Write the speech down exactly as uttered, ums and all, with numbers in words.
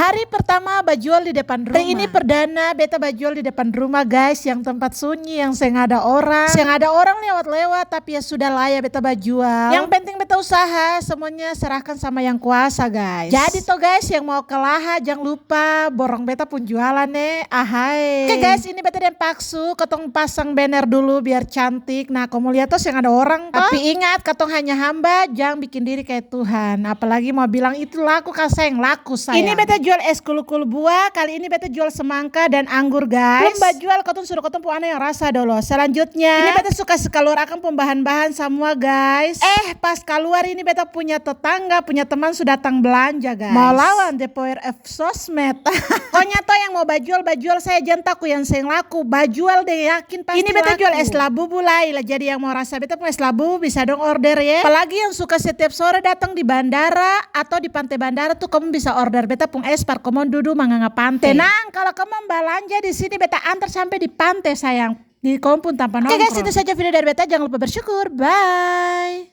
Hari pertama bajual di depan rumah. Hari ini perdana beta bajual di depan rumah, guys, yang tempat sunyi, yang seng ada orang. Seng ada orang lewat-lewat, tapi ya sudah lah ya, beta bajual. Yang penting beta usaha, semuanya serahkan sama Yang Kuasa, guys. Jadi to, guys, yang mau ke Laha, jang lupa borong beta pung jualan, e. Ahai. Oke, guys, ini beta deng Paksu, katong pasang banner dulu biar cantik. Nah, kamu lihat to, seng ada orang to. Tapi ingat, katong hanya hamba, jang bikin diri kayak Tuhan. Apalagi mau bilang itu laku ka seng, laku sayang. Ini beta jual es kulu-kulu buah, kali ini beta jual semangka dan anggur, guys. Belum bajual, katong suruh katong pung ana yang rasa dolo. Selanjutnya, ini beta su kasi kaluar akang pung bahan-bahan samua, guys. Eh, pas kaluar ini beta punya tetangga, punya teman su datang belanja, guys. Mau lawan the power of sosmed. Pokoknya to yang mau bajual, bajual saja, jang taku yang seng laku. Bajual deng yakin pasti laku. Ini beta jual es labubu lai, lah jadi yang mau rasa beta pung es labubu bisa dong order, ye. Apalagi yang suka setiap sore datang di bandara atau di Pante Bandara tuh, kamu bisa order beta pung es par komong dudu manganga pante. Tenang, kalau komong balanja di sini beta antar sampe di pante, sayang. Di komong pung tampa nongkrong. Oke, guys, itu saja video dari beta. Jangan lupa bersyukur. Bye.